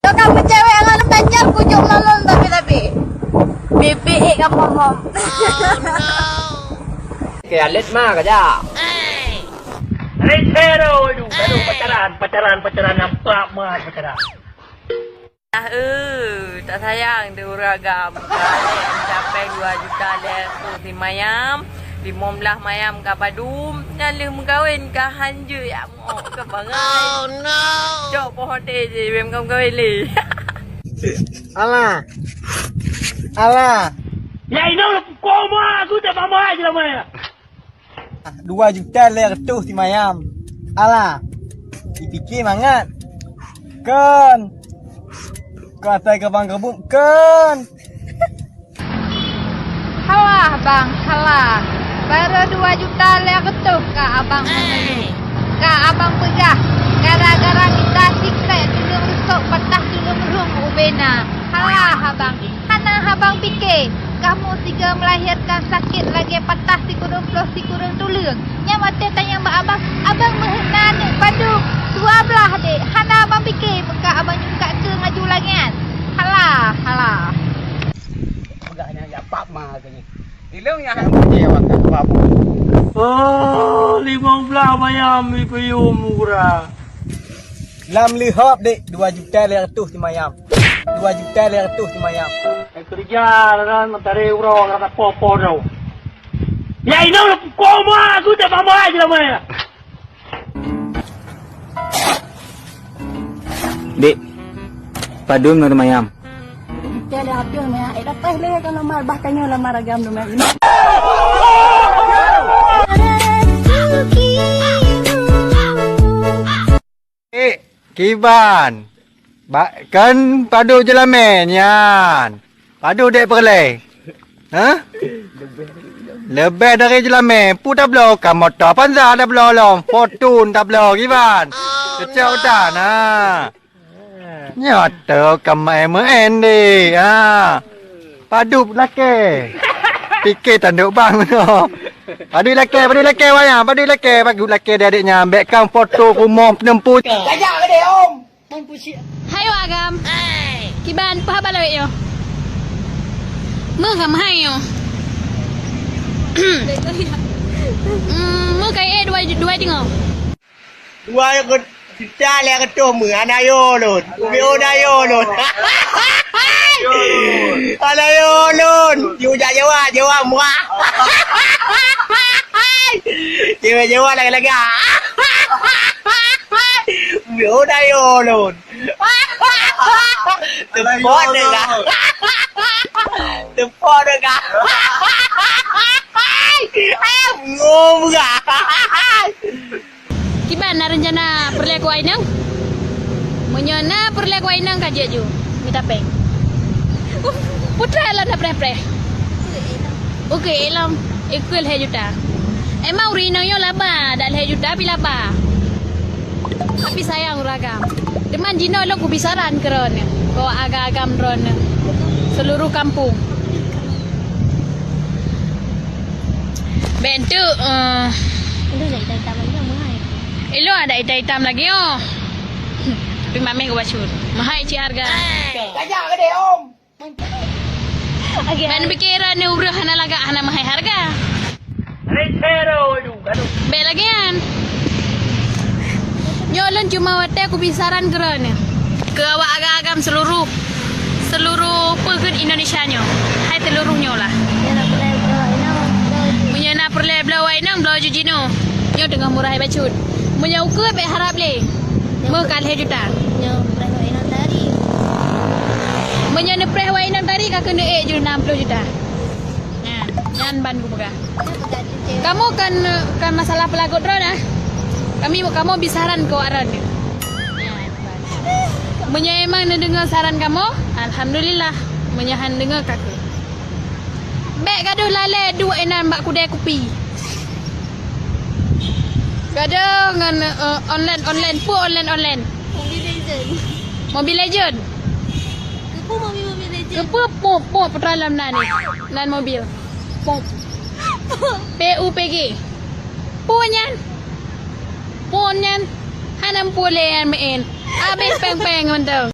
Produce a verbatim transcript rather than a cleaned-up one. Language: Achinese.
Ka meucewek ngon pacar kujok malon tapi-tapi. Bibik ka momom. Ke alet ma kaja. Ritero itu, aduh, pacaran, pacaran, pacaran, nampak mah pacaran. Ah, eh, tak sayang deh ureueng agam. Galak meucapée dua juta lhée reutôh simayam, limong blaih mayam ka padum, nyan lheueh meukawen ka hanjeuet yak mok ka bangai. Oh no! Cok poh hotel je, bèk meukawen-kawen lé. Alah. Alah. Ya, inong le pukul ma, aku tak mama je lama ya. Dua juta lhée reutôh simayam. Alah. Dipike mangat. Kon. Kon asai keubang keubuk, kon. Halah, Bang, halah. Barô dua juta lhée reutôh ka abang peugah. Ka abang peugah. Gara-gara mita siksa tuleueng rusok patah tuleueng rhueng ubena. Halah, abang. Hana abang pike, kamoe sigoe meulahérkan sakét lagée patah sikureueng ploh sikureueng tuleueng. Nyan watée tanyong bak abang, abang meuheuet na aneuk padum, dua blaih dek. Hana abang pike meuka abang nyungkak keu ngaju lagée nyan. Halah, halah. Peugah nyan jak pap ma keu nyan. Ilong nyang hana pike awak ka pap. Oh, limong blaih mayam ipeuyum murah. Lam leuhop dek, dua juta lhée reutôh simayam. Dua juta lhée reutôh simayam. Hai keureuja lalan meutaré uroe rasa poh-poh droe. Ya inong le pukul ma, aku tak mama je lama ya. Dek, padum na mayam? Ite le adoh meh, eh, dapat le kalau mal bah tanyoe lamar agam dumai ini. Eh, kiban. Ba-, kan padub jeulamé nyan. Padub dek peureulée. Ha? Leubeh dari jeulamé. Peue tabloe, ka moto Avanza tabloe lom. Fortuner tabloe, kiban. Keucok utan, ha. Nyoe teuh ka meu'en-meu'en deh, ha. Padub lakée. Pike tandok bang meunoe. Padub lakée, padub lakée wayang, padub lakée, padub lakée dek adek nyan. Bèk kan foto rumoh peuneumpui. Kajak keudeh, Om. Hai wak agam. Kiban, peue haba lawét nyoe? Meuh ka meuhai nyoe. Hmm, meuh ka ék dua, dua teungoh. Dua juta lhèe reutôh meuh, hana yo lôn. Ubé hana yo lôn. Hana yo lôn. Yue jak Jawa, Jawa murah. Jawa, Jawa lagak-lagak. Ubé hana yo lôn. Teupot deh kah. Teupot deh kah. Ngom kah. Kiban na reuncana peureulèe keu wak inong? Meunyoe na peureulèe keu wak inong ka jeuet ju mita péng. Putra lôn na preh-preh. Oke, ilong ikeu lhèe juta. Emang ureueng inong nyoe laba, dak lhèe juta pi laba. Tapi sayang ureueng agam. Teuma jinoe lôn kubi saran keu droeneuh, keu agam-agam droeneuh, seuluruh kampung. Bèk enteuk, eh. Aduh, dak itam-itam lagi, mahai. Ilong dak itam-itam lagi, oh. Tapi mameh geubacut. Mahai cit harga. Kajak keudeh, Om. Ban pikiran ni ureueng hana lagak, hana mahai harga. Bèk lagèe nyan. Nyoe lôn cuma watèe kubi saran keu droeneuh. Keu awak agam-agam seuluruh, seuluruh peue kheun Indonesia nyoe. Hai seuluruh nyoe lah. Meunyoe na peureulèe bloe wak inong, bloe ju jinoe. Nyoe teungoh murah bacut. Meunyoe ukeue bèk harab lé. Meuh ka lhèe juta. Nyoe preh wak inong tari. Meunyoe neupreh wak inong tari ka keuneuk ék ju nam ploh juta. Nyan, nyan ban kupeugah. Kamoe kan, kan masalah peulagot droe nah. Kami, kamoe bi saran keu awak droe. Nyan. Meunyoe emang neudeungoe saran kamoe, alhamdulillah. Meunyoe han deungoe ka keuh. Bèk gadôh lalè duek inan bak keudè kupi. Gadôh ngon, eh, online, online, peue online, online. Mobile Legend. Mobile Legend. Keupeue mobil Mobile Legend? Keupeue pop, pop, pop, putra lam nan ni. Nan mobil. Pop. P U P G. Peue nyan? Peue nyan? Hana peue lé nyan meu'en. Abéh péng-péng mantong.